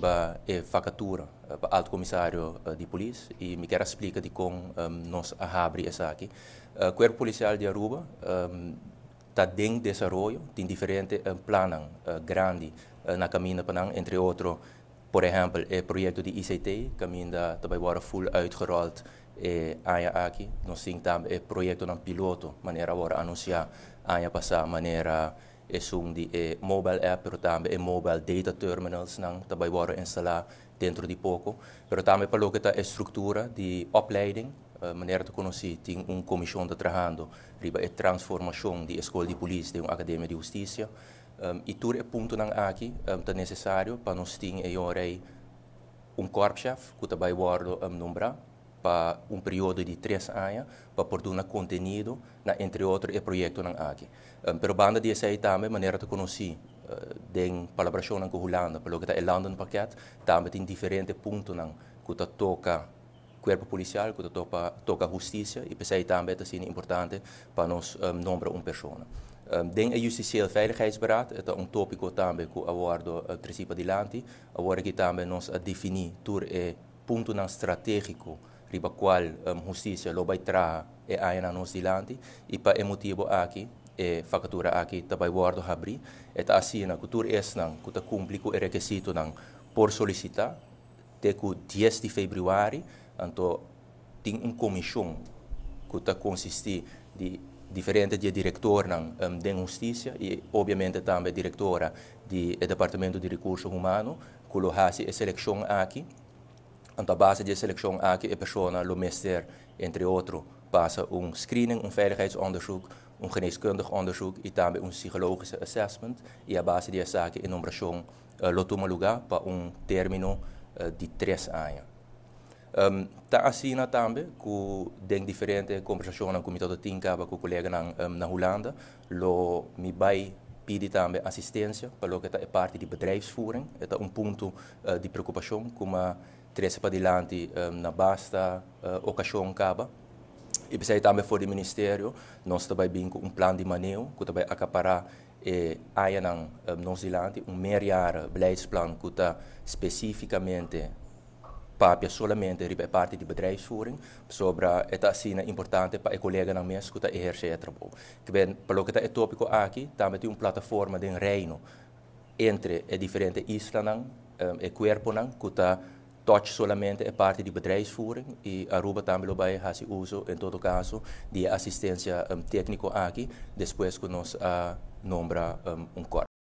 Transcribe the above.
Riba e vacatura pa alto comisario di polis y mi kier splica di con nos a habri esaki. Cuerpo Policial di Aruba ta den desaroyo, tin diferente plannen grandi na caminda pa nan, entre otro, por ehempel, e proyecto di ICT, caminda tambe ta full uitgerold aña aki. Nos tin tambe e proyectonan piloto, manera awor anuncia aña pasa, manera esun di e mobile app, pero tambe e mobile data terminals nan tambe worden instala dentro di poco, pero tambe pa loke ta e structura di opleiding, manera ta conoci, tin un comision ta trahando riba e transformacion di scol di polis den un academia di husticia y tur e puntonan aki ta necesario pa nos tin e un korpschef cu tambe wordo nombra pa un periodo di 3 aña pa por duna contenido na, entre otro, e proyectonan aki. Pero banda di esey tambe, manera ta conoci, den colaboracion cu Hulanda, pa loke ta e landenpakket, tambe tin diferente puntonan cu ta toca cuerpo policial, cu ta toca husticia, y p'esey tambe ta importante pa nos nombra un persona. Den e Justitieel Veiligheidsberaad, ta un topico tambe cu a wordo treci dilanti, awor aki tambe nos a defini tur e puntonan strategico riba cual husticia lo bay traha e aña nos dilanti y pa e motibo aki e vacatura aki tambe wordo habri. E ta asina cu tur esnan cu ta cumpli cu e requisitonan por solicita te cu 10 di februari. Anto tin un comision cu ta consisti di diferente di directornan di husticia y obviamente tambe directora di Departamento di Recurso Humano cu lo haci e seleccion aki. Anto a base di seleccion aki e persona lo mester, entre otro, pasa un screening, un veiligheidsonderzoek, un geneeskundig onderzoek y tambe un psychologische assessment y a base di esaki e nombracion lo tuma luga pa un termino di 3 aña. Ta asina tambe cu den diferente conversacion cu mi tin caba cu coleganan na Hulanda, lo mi bay pidi tambe asistencia pa loke ta e parti di bedrijfsvoering. Ta un punto di preocupacion cu m'a trece padilanti na basta ocasion caba. Y p'esey tambe for di ministerio, nos tambe bin cu un plan di maneho, cu tambe acapara e añanan nos dilanti, un meerjaren beleidsplan cu ta specificamente papia solamente riba e parti di bedrijfsvoering, sobre ta asina importante pa e coleganan mes cu ta eherce e trabou. Kiermen, pa loke ta e topico aki, tambe tin un plataforma den Reino entre e diferente islanan e cuerponan cu ta touch solamente e parti di bedrijfsvoering y Aruba tambe lo bay haci uso, en todo caso, di asistencia tecnico aki despues cu nos nombra un cuerpo.